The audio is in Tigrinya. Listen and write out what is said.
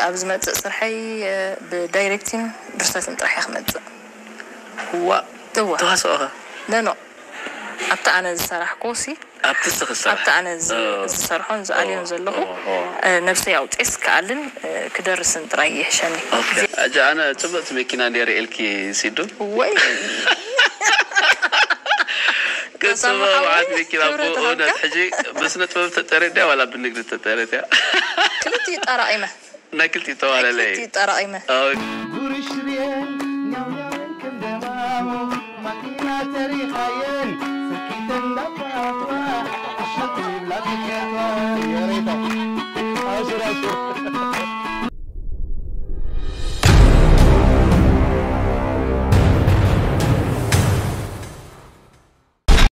ኣብ ዝመጽእ ስርሐይ ብዳይሬክቲን ድርሰትን ጥራሕ እየ ክመጽእ። ዋ እዋ ተዋስኦ ኸ ነኖ ኣብቲ ኣነ ዝሰራሕኩ ሲ ኣብቲ ስኽስራሕ ኣብቲ ኣነ ዝ- ዝሰርሖን ዝኣልዮን ዘለኹ ነብሰይ ኣውፅኤስ ክኣልን ክደርስን ጥራይ ይሕሸኒ። እጂ ኣነ ፅብቕቲ መኪና ነይረ ኢልኪ ሲዱ ወይ ክፅበ በዓት መኪና ብእውነት ሕጂ ብስነ ጥበብ ተጠረድያ ዋላ ብንግዲ ተጠረድያ ክልቲኡ ጠራቒመ ናይ ክልቲኡ ተዋለለይ ክልቲኡ ጠራቒመ ኣዎ ጉርሽ ርየን ኛውኛውን ከም ደማሙ ማኪና ተሪኻየን ስኪተን እንዳፋትዋ ኣሸት ይብላ ትከትዋ የሬታ ኣሽራሽር